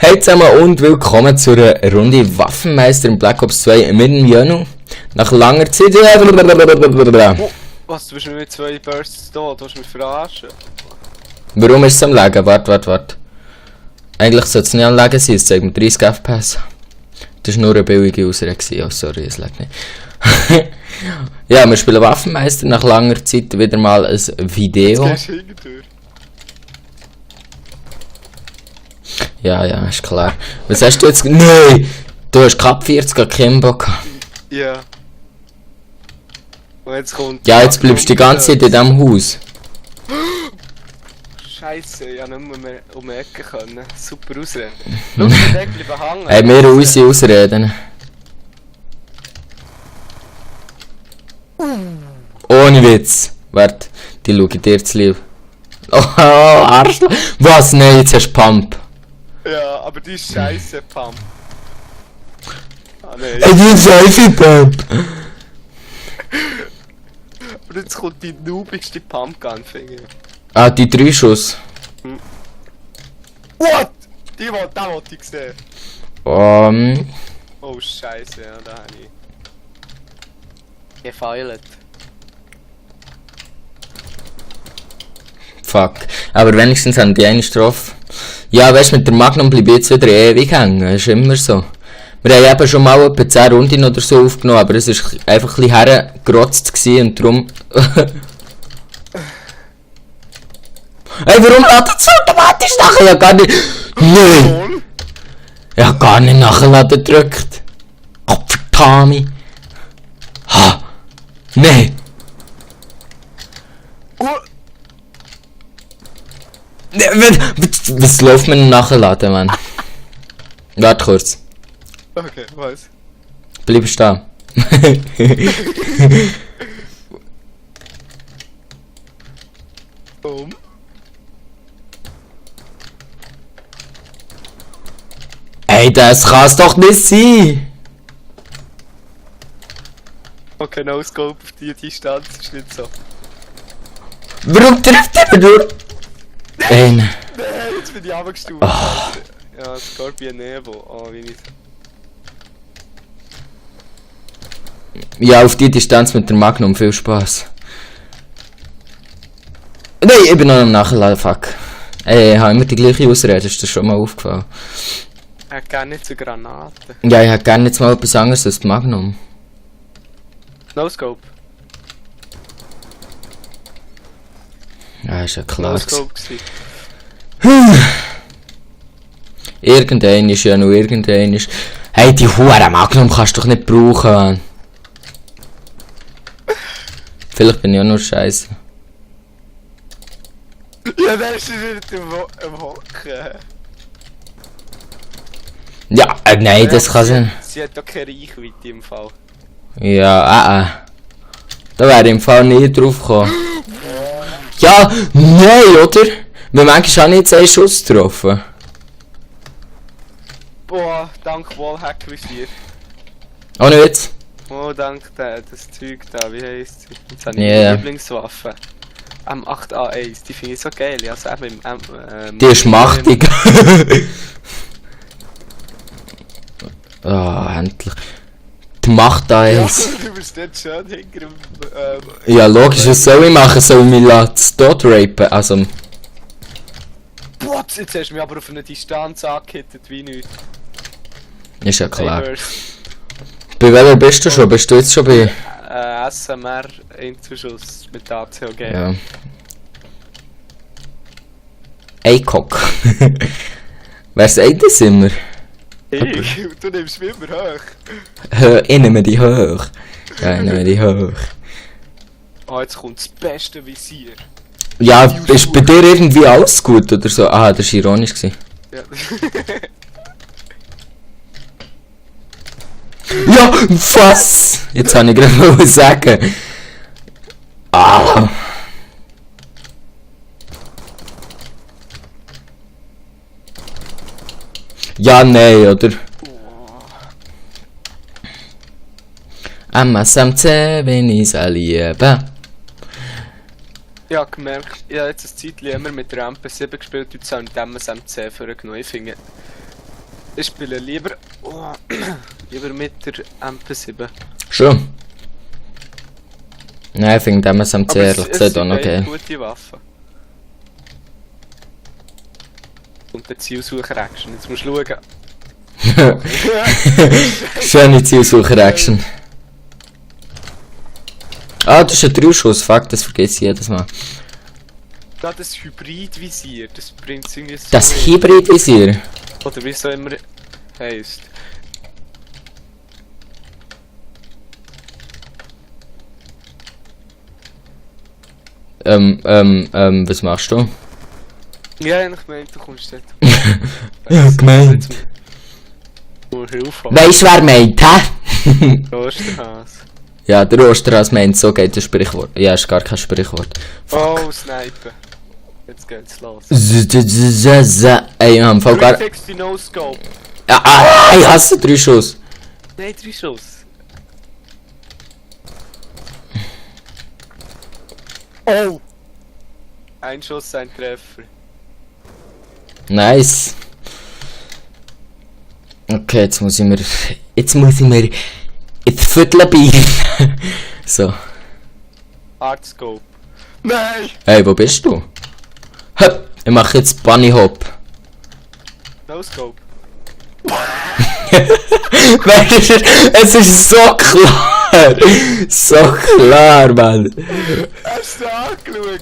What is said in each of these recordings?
Hey zusammen und willkommen zu einer Runde Waffenmeister in Black Ops 2 mit dem Janu. Nach langer Zeit... Oh, was, du bist mit 2 Bursts da, du hast mich verarschen. Warum ist es am Lagen? Warte. Eigentlich sollte es nicht am Lagen sein, es zeigt mir 30 FPS. Das war nur eine billige Ausrede. Oh sorry, es lag nicht. Ja, wir spielen Waffenmeister nach langer Zeit wieder mal ein Video. Jetzt gehst du hinterdurch. Ja, ist klar. Was hast du jetzt... Nein! Du hast Cup 40 Kimbo gehabt. Ja. Und jetzt kommt... Ja, jetzt bleibst du die ganze Zeit in diesem Haus. Scheiße, ich konnte nicht mehr um die Ecke können. Super Ausrede. Schau, ich bleiben hängen. Hey, wir unsere Ausreden. Ohne Witz. Warte, die schaue ich dir zu lieb. Oh, Arschloch. Was? Nein, jetzt hast du Pump. Ja, aber die ist scheiße, Pump. Ah nein. Ey, die scheiße Pump. Und jetzt kommt die noobigste Pumpgun-Finger. Ah, die 3 Schuss. What? Den wollte ich sehen. Oh scheiße, ja, da habe ich... gefeilt. Fuck. Aber wenigstens haben die eine Strophe. Ja, weißt du, mit der Magnum bleibe ich jetzt wieder ewig hängen. Das ist immer so. Wir haben eben schon mal etwa 10 Runden oder so aufgenommen, aber es war einfach ein bisschen hergerotzt und darum... Ey, warum ladet es automatisch nachher? Ich hab gar nicht... Nein! Ich hab gar nicht nachladen gedrückt. Kopf-Tami. Ha! Nein! Was läuft mit dem Nachladen, Mann? Warte kurz. Okay, was? Bleib stehen. Ey, das kann's doch nicht sein! Okay, no scope auf die Distanz ist nicht so. Warum trifft er nur? Ey, Nein, jetzt bin ich runtergestuft. Ja, Scorpion Evo. Oh, wie nicht. Ja, auf die Distanz mit der Magnum, viel Spaß. Nein, ich bin noch am Nachladen, fuck. Ey, ich habe immer die gleiche Ausrede, ist dir schon mal aufgefallen? Er hat gerne nicht zu Granaten. Ja, ich hätte gerne jetzt mal etwas anderes als die Magnum. No scope. Ja, ist ja klar. No scope gewesen. Irgendein ist ja noch irgendein ist. Hey, die Hure Magnum kannst du doch nicht brauchen. Vielleicht bin ich ja nur scheiße. Ja, der ist nicht im Hocken. Ja, nein, das kann sein. Sie hat doch keine Reichweite im Fall. Ja, Da wäre ich im Fall nie drauf gekommen. Ja, nein, oder? Wir manchmal auch nicht jetzt einen Schuss getroffen. Boah, dank Wallhack-Visier. Ohne Witz. Oh, dank das Zeug da, wie heisst sie? Jetzt habe ich Yeah. meine Lieblingswaffe. M8A1, die finde ich so geil. Also eben im Die ist machtig. Endlich. Die Macht da Ja, ist. du bist nicht schön hinter dem... Ja, logisch, was soll ich machen? Soll ich mich dort rapen? Also... Boah, jetzt hast du mich aber auf eine Distanz angehittet, wie nichts. Ist ja klar. Hey, Bei welcher bist du schon? Bist du jetzt schon bei... SMR Inzuschuss mit ACOG. Ja. ACOG. Wer sagt das immer? Hey, du nimmst mich immer hoch. Ich nehme die hoch. Ja, ich nehme die hoch. Oh, jetzt kommt das beste Visier. Ja, ist bei dir irgendwie alles gut oder so? Ah, das war ironisch gewesen. Ja. Ja, was? Jetzt habe ich gerade was sagen. Ah. Ja, nein, oder? MSMC, wenn ich's liebe. Ich habe gemerkt, ich habe jetzt ein Zeitchen immer mit der MP7 gespielt und jetzt habe ich mit MSMC vorgenommen. Ich finde, Ich spiele lieber... Oh, lieber mit der MP7. Schon? Nein, ich finde MSMC ehrlich gesagt auch noch beide geil. gute Waffen. Und der Zielsucher-Action. Jetzt musst du schauen. Schöne Zielsucher-Action. Ah, das ist ein 3-Schuss. Fuck, das vergesse ich jedes Mal. Da das Hybrid-Visier, das bringt es irgendwie so... Das Hybrid-Visier? Oder wie es so immer heisst. Was machst du? Ja, ich meine, du kommst dort. Ja, gemeint. Oh, Hilfe haben. Weisst du, wer meint, hä? Osterhase. Ja, der Osterhas meint, so geht das Sprichwort. Ja, ist gar kein Sprichwort. Oh, Sniper. Jetzt geht's los. Ey, ich hab im Fall gar... 360 No-Scope. Ich hasse 3 Schuss. Nein, 3 Schuss. Oh! Ein Schuss, ein Treffer. Nice. Okay, jetzt muss ich mir ins Viertel biegen. So. Artscope. Nein! Hey, wo bist du? Hopp, ich mache jetzt Bunny Hop. No-Scope. Es ist so klar. So klar, Mann. Hast du angeschaut?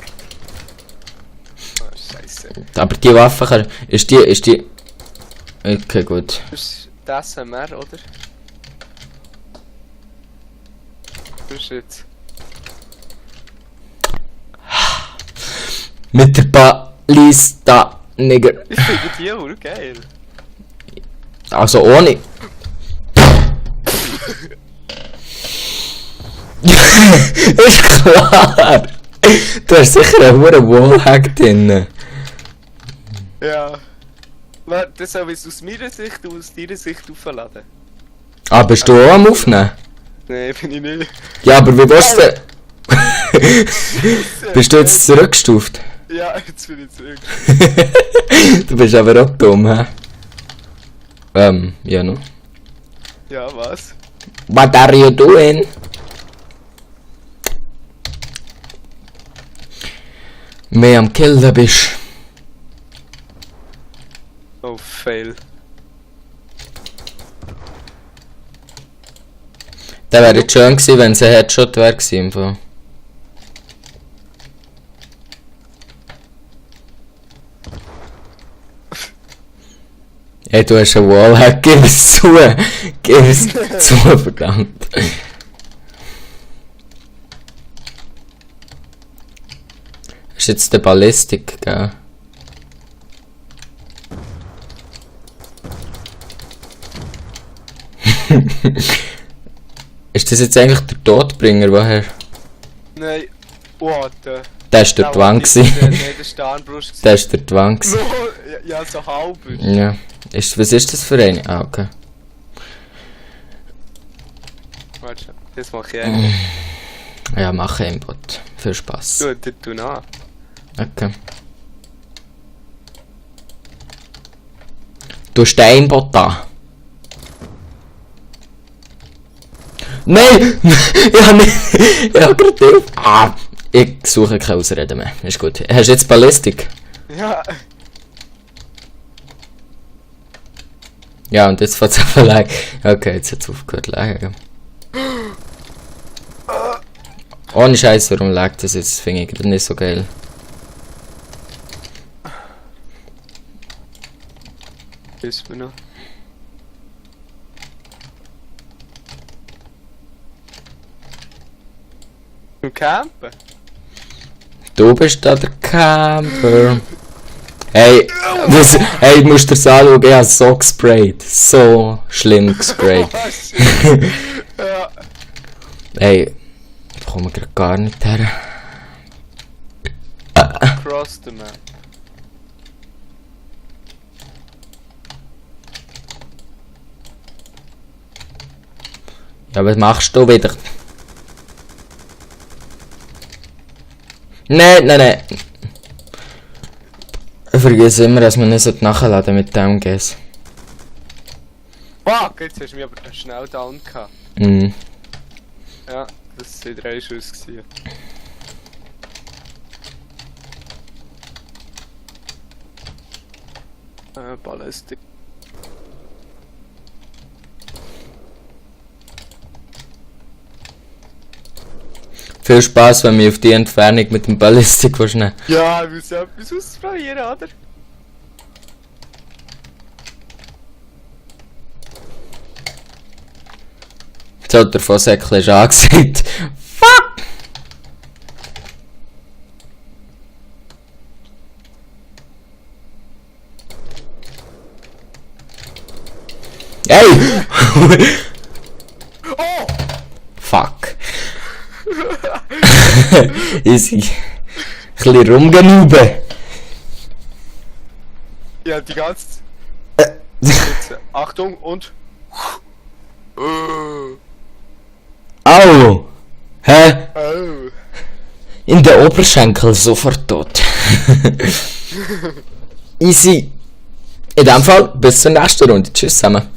Oh, Scheiße. Aber die Waffe kann... Ist die... Okay, gut. Das ist das SMR, oder? Was ist jetzt? Mit der Ballista, Nigger. Ich finde die auch geil. Also ohne... Ist klar. Du hast sicher einen hohen Wallhack drin. Ja. Warte, das soll ich aus meiner Sicht und aus deiner Sicht aufladen. Ah, bist du auch am Aufnehmen? Nein, bin ich nicht. Ja, aber wie willst du Bist du jetzt zurückgestuft? Ja, jetzt bin ich zurück. Du bist aber auch dumm, hä? Ja, no. Ja, was? What are you doing? Mehr am Killen bist. Oh, fail. Der wäre jetzt schön gewesen, wenn es ein Headshot wäre gewesen, im Fall. Hey, du hast einen Wallhack, gib es zu! Gib es zu, verdammt! Ist jetzt der Ballistik, gell? Ist das jetzt eigentlich der Todbringer, woher? Nein. What the... Der ist der Wang gewesen. Nein, das ist der Armbrust. Der ist der Wang gewesen. No, ja, so halb. Ja. Was ist das für eine? Ah, okay. Warte, das mache ich eigentlich. Ja, mach Aimbot. Viel Spaß. Du, tu nach. Okay. Du hast den Aimbot da. Nein! Ja, nicht. Ja, gerade. Ah! Ich suche keine Ausreden mehr. Ist gut. Hast du jetzt Ballistik? Ja. Ja, und jetzt fängt es einfach lag. Okay, jetzt hat es aufgehört lagen. Ohne Scheiß, warum lag das jetzt? Finde ich gerade nicht so geil. Wissen wir noch. Im Campen? Du bist da der Camper. Hey, hey, du musst dir sagen, ich habe so gesprayt. So schlimm gesprayt. Ja. Hey, ich komme gerade gar nicht her. Across the map. Ja, was machst du wieder? Nein, nein, nein. Ich vergesse immer, dass man nicht nachladen mit dem Gas. Fuck, jetzt hast du mich aber schnell down gehabt. Mhm. Ja, das waren 3 Schuss gewesen. Ballistik. Viel Spaß, wenn wir auf die Entfernung mit dem Ballistik nehmen. Ja, ich muss etwas ausprobieren, oder? Jetzt hat der Vossäckle schon angesagt. Fuck! Ey! Oh! Fuck. Easy. Ein bisschen rumgenuben. Ja, die ganze Jetzt, Achtung und... Au! Hä? Oh. In der Oberschenkel sofort tot. Easy. In dem Fall, bis zur nächsten Runde. Tschüss zusammen.